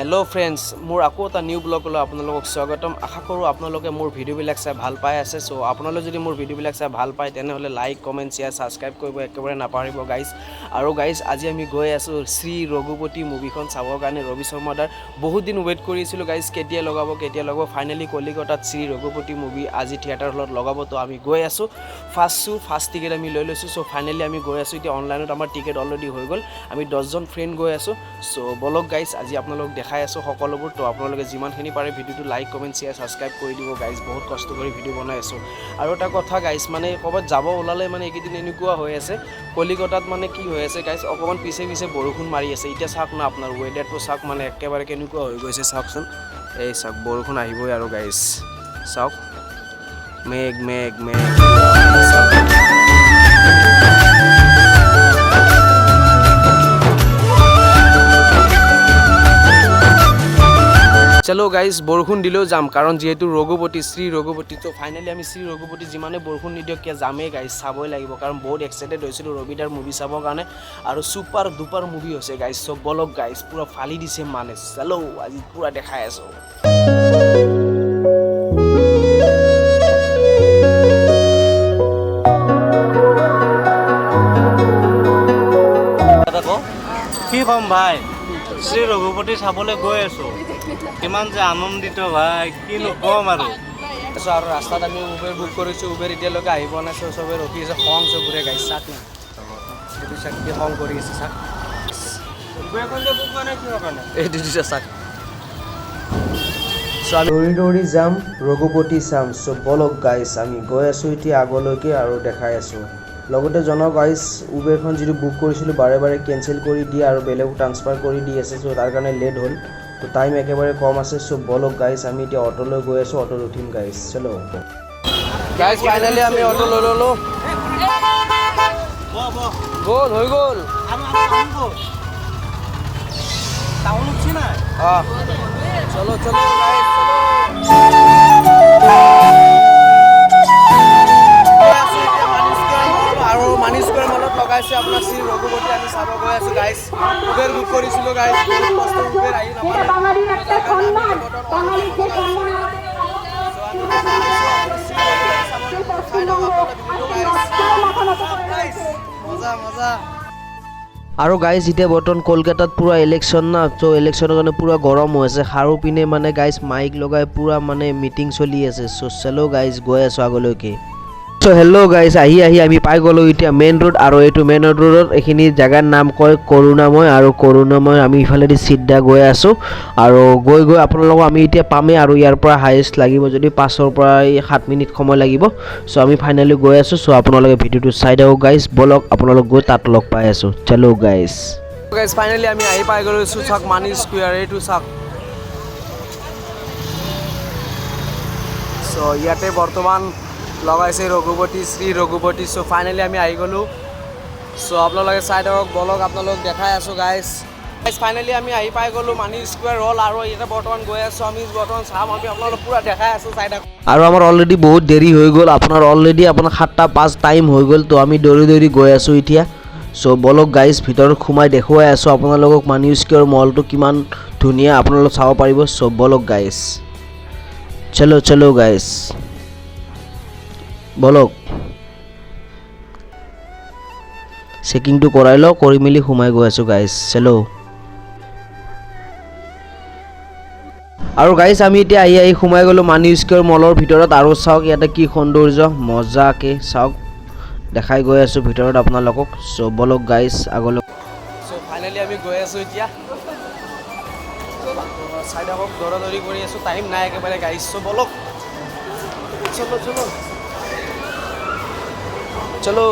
Hello' friends, মোৰ আকৌ এটা নিউ ব্লগলৈ আপোনালোকক স্বাগতম। আশা কৰোঁ আপোনালোকে মোৰ ভিডিঅ'বিলাক চাই ভাল পাই আছে। চ' আপোনালোকে যদি মোৰ ভিডিঅ'বিলাক চাই ভাল পায়, তেনেহ'লে লাইক, কমেণ্ট, শ্বেয়াৰ, ছাবস্ক্ৰাইব কৰিব একেবাৰে নাপাহৰিব গাইজ। আৰু গাইজ, আজি আমি গৈ আছোঁ শ্ৰী ৰঘুপতি মুভিখন চাবৰ কাৰণে। ৰবি শৰ্মাদাৰ বহুত দিন ৱেইট কৰিছিলোঁ গাইজ, কেতিয়া লগাব, কেতিয়া লগাব। ফাইনেলি কলিকতাত শ্ৰী ৰঘুপতি মুভি আজি থিয়েটাৰ হলত লগাব। তো আমি গৈ আছোঁ। ফাৰ্ষ্ট শ্ব', ফাৰ্ষ্ট টিকেট আমি লৈ লৈছোঁ। চ' ফাইনেলি আমি গৈ আছোঁ এতিয়া। অনলাইনত আমাৰ টিকেট অলৰেডি হৈ গ'ল। আমি 10জন ফ্ৰেণ্ড গৈ আছোঁ। চ' বলক গাইজ, আজি আপোনালোক দেখাই আছোঁ সকলোবোৰ। তো আপোনালোকে যিমানখিনি পাৰে ভিডিঅ'টো লাইক, কমেণ্ট, শ্বেয়াৰ, ছাবস্ক্ৰাইব কৰি দিব গাইজ। বহুত কষ্ট কৰি ভিডিঅ' বনাই আছোঁ। আৰু এটা কথা গাইজ, মানে ক'ৰবাত যাব ওলালে মানে এইকেইদিন এনেকুৱা হৈ আছে কলিকতাত, মানে কি হৈ আছে গাইজ, অকণমান পিছে পিছে বৰষুণ মাৰি আছে। এতিয়া চাওক না, আপোনাৰ ৱেডাৰটো চাওক, মানে একেবাৰে কেনেকুৱা হৈ গৈছে চাওকচোন। এই চাওক, বৰষুণ আহিবই আৰু গাইজ। চাওক, মেঘ মেঘ মেঘ, চাওক। চলো গাইজ, বৰষুণ দিলেও যাম, কাৰণ যিহেতু ৰঘুপতি, শ্ৰী ৰঘুপতি। তো ফাইনেলি আমি শ্ৰী ৰঘুপতি যিমানে বৰষুণ নিদিয়ক কিয় যামেই গাইজ, চাবই লাগিব, কাৰণ বহুত এক্সাইটেড হৈছিলোঁ ৰবিদাৰ মুভি চাবৰ কাৰণে। আৰু ছুপাৰ ডুপাৰ মুভি হৈছে গাইজ। চ' বলক গাইজ, পূৰা ফালি দিছে মানে। চলো, আজি পূৰা দেখাই আছোঁ। কি ক'ম ভাই, শ্ৰী ৰঘুপতি চাবলৈ গৈ আছো। কিমান যে আনন্দিত ভাই, কিনো ক'ম আৰু। আছোঁ আৰু ৰাস্তাত আমি উবেৰ বুক কৰিছোঁ। উবেৰ এতিয়ালৈকে আহি পোৱা নাই। চবে ৰখি আছে, খং চবৰে গাইজ। চাক না, এইটো চাক, কি খং কৰি আছে চাক। উবেৰখন যে বুক কৰা নাই কিহৰ কাৰণে? এইটো দিছে চাক। চ' আমি দৌৰি দৌৰি যাম, ৰঘুপতি চাম। চ' বলক গাইজ, আমি গৈ আছোঁ এতিয়া আগলৈকে আৰু দেখাই আছোঁ। লগতে জনাওক গাইজ, উবেৰখন যিটো বুক কৰিছিলোঁ বাৰে বাৰে কেঞ্চেল কৰি দিয়ে আৰু বেলেগক ট্ৰান্সফাৰ কৰি দি আছে। চ' তাৰ কাৰণে লেট হ'ল। তো টাইম একেবাৰে কম আছে। চ' বলক গাইজ, আমি এতিয়া অ'টোলৈ গৈ আছোঁ, অ'টোত উঠিম গাইজ। চলো গাইজ, ফাইনেলি আমি অ'টো লৈ ল'লোঁ। গ'ল, হৈ গ'ল। টাউন উঠছি নাই। অঁ, চলো চলো গাইজ, চলো। গৈ আছোঁ এতিয়া মানি স্কুৱেৰ মল আৰু মানি স্কুৱেৰ মলত লগাইছে আপোনাৰ শ্ৰী ৰঘুপতি। আমি চাব গৈ আছোঁ গাইজ। উবেৰ বুক কৰিছিলোঁ গাইজ, বহুত কষ্ট, উবেৰ আহি নাপালে। বাঙালির একটা সম্মান, বাঙালির যে সম্মান সেই পশ্চিমবঙ্গ আজকে লজ্জায় মাথা নত করে রয়েছে। মজা মজা। আৰু গাইজ, এতিয়া বৰ্তমান কলকাতাত পূৰা ইলেকশ্যন না, ত' ইলেকশ্যনৰ কাৰণে পূৰা গৰম হৈ আছে। সাৰো পিনে মানে গাইজ মাইক লগাই পূৰা মানে মিটিং চলি আছে। চ' চলো গাইজ, গৈ আছোঁ আগলৈকে। চ' হেল্ল' গাইজ, আহি আহি আমি পাই গ'লোঁ এতিয়া মেইন ৰোড। আৰু এইটো মেইন ৰোডত এইখিনি জেগাৰ নাম কয় কৰোণাময়। আৰু কৰোণাময় আমি ইফালেদি চিধা গৈ আছোঁ আৰু গৈ গৈ আপোনালোকক আমি এতিয়া পামেই। আৰু ইয়াৰ পৰা হায়েষ্ট লাগিব যদি 5ৰ পৰা 7 মিনিট সময় লাগিব। চ' আমি ফাইনেলি গৈ আছোঁ। চ' আপোনালোকে ভিডিঅ'টো চাই থাকক গাইজ। ব'লক, আপোনালোক গৈ তাত লগ পাই আছোঁ। চলো গাইজ। গাইজ, ফাইনেলি আমি আহি পাই গ'লোঁ। চাওক, মানি স্কুৱেৰ এইটো চাওক। চ' ইয়াতে বৰ্তমান লগাইছে ৰঘুপতি, শ্ৰী ৰঘুপতি। চ' ফাইনেলি আমি আহি গ'লোঁ। চ' আপোনালোকে চাই থাকক। বলক, আপোনালোক দেখাই আছোঁ গাইজ। গাইজ, ফাইনেলি আমি আহি পাই গ'লোঁ মানি স্কুৱেৰ হল আৰু ইয়াতে বৰ্তমান গৈ আছোঁ আমি। বৰ্তমান চাম আমি, আপোনালোক পূৰা দেখাই আছোঁ, চাই থাকক। আৰু আমাৰ অলৰেডি বহুত দেৰি হৈ গ'ল। আপোনাৰ অলৰেডি আপোনাৰ 7টা 5 টাইম হৈ গ'ল। তো আমি দৌৰি দৌৰি গৈ আছোঁ এতিয়া। চ' ব'লক গাইজ, ভিতৰত সোমাই দেখুৱাই আছোঁ আপোনালোকক মানি স্কুৱেৰ মলটো কিমান ধুনীয়া, আপোনালোক চাব পাৰিব। চ' ব'লক গাইজ, চলো চলো গাইজ, ব'লক। চেকিংটো কৰাই লওঁ, কৰি মেলি সোমাই গৈ আছোঁ গাইজ। চলো। আৰু গাইজ, আমি এতিয়া আহি আহি সোমাই গ'লোঁ মানি স্কুৱেৰ মলৰ ভিতৰত। আৰু চাওক ইয়াতে কি সৌন্দৰ্য, মজাকে চাওক। দেখাই গৈ আছোঁ ভিতৰত আপোনালোকক। চ' ব'লক গাইজ আগলৈ। চ' ফাইনেলি আমি গৈ আছোঁ এতিয়া, চাই থাকক। দৌৰা দৌৰি কৰি আছোঁ, টাইম নাই একেবাৰে গাইজ। চ' ব'লক, চলো চলো চলো।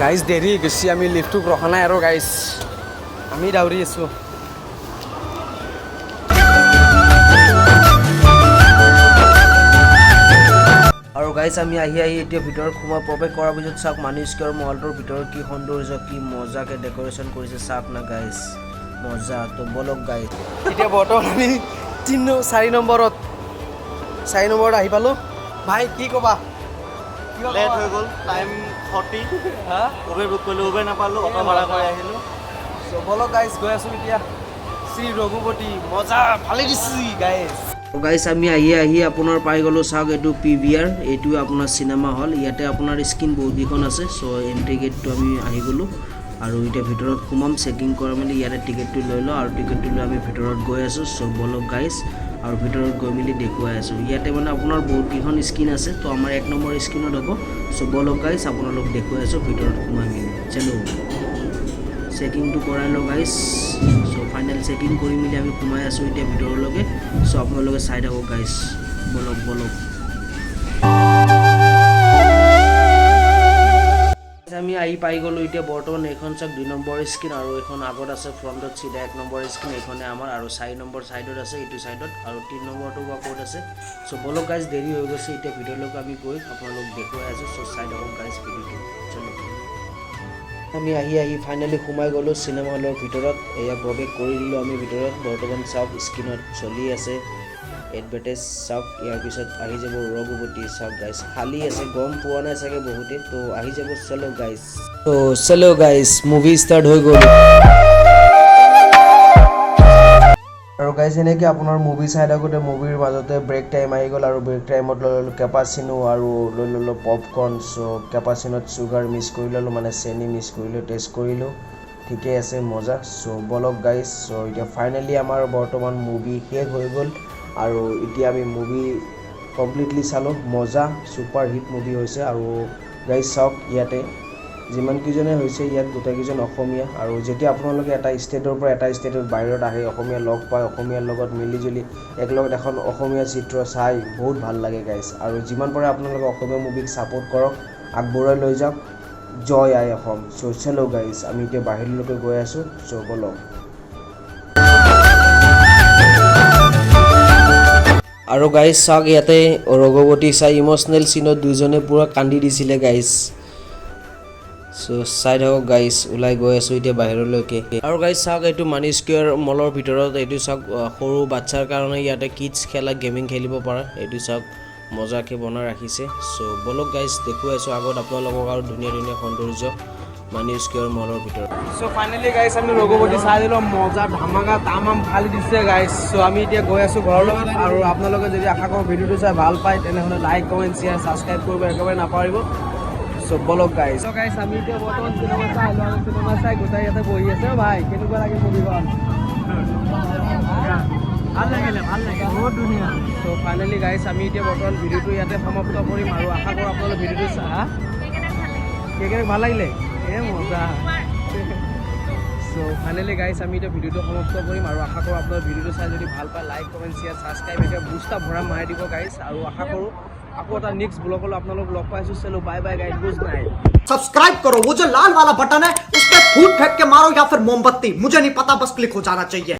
গাইজ, দেৰি হৈ গৈছে। আমি লিফ্টটোক ৰখা নাই আৰু গাইজ, আমি দৌৰি আছোঁ। আৰু গাইজ, আমি আহি আহি এতিয়া ভিতৰত সোমাই প্ৰৱেশ কৰাৰ পিছত চাওক, মানি স্কুৱেৰ মলটোৰ ভিতৰত কি সৌন্দৰ্য, কি মজাকে ডেক'ৰেশ্যন কৰিছে, চাওক না গাইজ, মজা। তো ব'লক গাইজ, এতিয়া বৰ্তমান আমি তিনি 4 নম্বৰত, 4 নম্বৰত আহি পালোঁ। ভাই, কি ক'বা? লেট হৈ গ'ল, টাইম 40। হা। উবেৰ বুক কৰিলোঁ, উবেৰ নাপালোঁ, অট' ভাড়া কৰি আহিলোঁ। চ' বলক গাইজ, গৈ আছোঁ এতিয়া শ্ৰী ৰঘুপতি। মজা ভালে দিছি গাইজ। গাইজ, আমি আহি আহি আপোনাৰ পাই গ'লোঁ। চাওক, এইটো পিভিআৰ, এইটো আপোনাৰ চিনেমা হল। ইয়াতে আপোনাৰ স্ক্ৰীন বহুতকেইখন আছে। চ' এণ্ট্ৰি গেটটো আমি আহি গ'লোঁ আৰু এতিয়া ভিতৰত সোমাম। চেকিং কৰা মেলি ইয়াতে টিকেটটো লৈ লওঁ আৰু টিকেটটো লৈ আমি ভিতৰত গৈ আছোঁ। চ' বলক গাইজ, আৰু ভিতৰত গৈ মেলি দেখুৱাই আছোঁ। ইয়াতে মানে আপোনাৰ বহুতকেইখন স্ক্ৰীন আছে, তো আমাৰ 1 নম্বৰ স্ক্ৰীনত হ'ব। চ' বলক গাইজ, আপোনালোক দেখুৱাই আছোঁ ভিতৰত সোমাই মেলি। চলো, চেকিংটো কৰাই লওঁ গাইজ। চ' ফাইনেল চেকিং কৰি মেলি আমি সোমাই আছোঁ এতিয়া ভিতৰলৈকে। চ' আপোনালোকে চাই থাকক গাইজ। বলক বলক। আমি আহি পাই গ'লোঁ এতিয়া বৰ্তমান। এইখন চাওক, 2 নম্বৰ স্ক্ৰীন আৰু এইখন আগত আছে ফ্ৰণ্টত চিধা 1 নম্বৰ স্ক্ৰীন এইখনে আমাৰ আৰু 4 নম্বৰ ছাইডত আছে এইটো ছাইডত আৰু 3 নম্বৰটো বা ক'ত আছে। চ' বলক গাইজ, দেৰি হৈ গৈছে। এতিয়া ভিতৰলৈকে আমি গৈ আপোনালোক দেখুৱাই আছোঁ। চ' চাই থাকক গাইজ ভিডিঅ'টো। চলো, আমি আহি আহি ফাইনেলি সোমাই গ'লোঁ চিনেমা হলৰ ভিতৰত। এয়া প্ৰৱেশ কৰি দিলোঁ আমি ভিতৰত। বৰ্তমান চাওক, স্ক্ৰীণত চলি আছে এডভাৰটাইজ। চাওক, ইয়াৰ পিছত আহি যাব ৰঘুপতি। চাওক গাইজ, খালী আছে, গম পোৱা নাই চাগে বহুতে। তো আহি যাব। চলো গাইজ, তো চলো গাইজ, মুভি ষ্টাৰ্ট হৈ গ'ল। আৰু গাইজ, এনেকৈ আপোনাৰ মুভি চাই থাকোঁতে মুভিৰ মাজতে ব্ৰেক টাইম আহি গ'ল আৰু ব্ৰেক টাইমত লৈ ল'লোঁ কেপাচিনো আৰু লৈ ল'লোঁ পপকৰ্ণ। চ' কেপাচিনোত চুগাৰ মিক্স কৰি ল'লোঁ, মানে চেনি মিক্স কৰিলোঁ, টেষ্ট কৰিলোঁ, ঠিকেই আছে, মজা। চ' বলক গাইজ। চ' এতিয়া ফাইনেলি আমাৰ বৰ্তমান মুভি শেষ হৈ গ'ল আৰু এতিয়া আমি মুভি কমপ্লিটলি চালোঁ। মজা, ছুপাৰ হিট মুভি হৈছে। আৰু গাইজ চাওক, ইয়াতে যিমানকেইজনে হৈছে ইয়াত গোটেইকেইজন অসমীয়া। আৰু যেতিয়া আপোনালোকে এটা ষ্টেটৰ পৰা এটা ষ্টেটৰ বাহিৰত আহি অসমীয়া লগ পায়, অসমীয়াৰ লগত মিলি জুলি একেলগত এখন অসমীয়া চিত্ৰ চাই বহুত ভাল লাগে গাইজ। আৰু যিমান পাৰে আপোনালোকে অসমীয়া মুভিক ছাপোৰ্ট কৰক, আগবঢ়াই লৈ যাওক। জয় আই অসম। চ' চলো গাইজ, আমি এতিয়া বাহিৰলৈকে গৈ আছোঁ। চ' ব'লক। আৰু গাইজ চাওক, ইয়াতে ৰঘুপতি চাই ইম'চনেল চিনত দুইজনে পূৰা কান্দি দিছিলে গাইজ। চ' চাই থাকক গাইজ, ওলাই গৈ আছোঁ এতিয়া বাহিৰলৈকে। আৰু গাইজ চাওক, এইটো মানি স্কুৱেৰ মলৰ ভিতৰত এইটো চাওক, সৰু বাচ্ছাৰ কাৰণে ইয়াতে কিডছ খেলা, গেমিং খেলিব পাৰে। এইটো চাওক, মজাকৈ বনাই ৰাখিছে। চ' ব'লক গাইজ, দেখুৱাই আছোঁ আগত আপোনালোকক আৰু ধুনীয়া ধুনীয়া সৌন্দৰ্য মানি স্কুৱেৰ মলৰ ভিতৰত। চ' ফাইনেলি গাইজ, আমি ৰঘুপতি চাই দিলোঁ। মজা, ধামাকা তামাম ফালি দিছে গাইজ। চ' আমি এতিয়া গৈ আছোঁ ঘৰলৈ। আৰু আপোনালোকে যদি আশা কৰোঁ ভিডিঅ'টো চাই ভাল পায়, তেনেহ'লে লাইক, কমেণ্ট, শ্বেয়াৰ, ছাবস্ক্ৰাইব কৰিব একেবাৰে নাপাহৰিব। চ' বলক গাইজ। চ' গাইজ, আমি এতিয়া বৰ্তমান চিনেমা চাই আহিলোঁ আৰু চিনেমা চাই গোটেই ইয়াতে বহি আছে। অ' ভাই, কেনেকুৱা লাগে মুভিখন? ভাল লাগিলে, ভাল লাগিলে, বহুত ধুনীয়া। চ' ফাইনেলি গাইজ, আমি এতিয়া বৰ্তমান ভিডিঅ'টো ইয়াতে সমাপ্ত কৰিম আৰু আশা কৰোঁ আপোনালোকে ভিডিঅ'টো হা কেকেৰে ভাল লাগিলে। এ মজা। চ' ফাইনেলি গাইজ, আমি এতিয়া ভিডিঅ'টো সমাপ্ত কৰিম আৰু আশা কৰোঁ আপোনাৰ ভিডিঅ'টো চাই যদি ভাল পায়, লাইক, কমেণ্ট, শ্বেয়াৰ, ছাবস্ক্ৰাইব এতিয়া বুষ্টা ভৰা মাৰি দিব গাইজ। আৰু আশা কৰোঁ আকৌ এটা নেক্সট ব্লগলৈ আপোনালোক লগ পাইছোঁ। চলো, bye bye guys, good night. Subscribe करो, वो जो लाल वाला बटन है उस पर फूट फेंक के मारो या फिर मोमबत्ती, मुझे नहीं पता, बस क्लिक हो जाना चाहिए।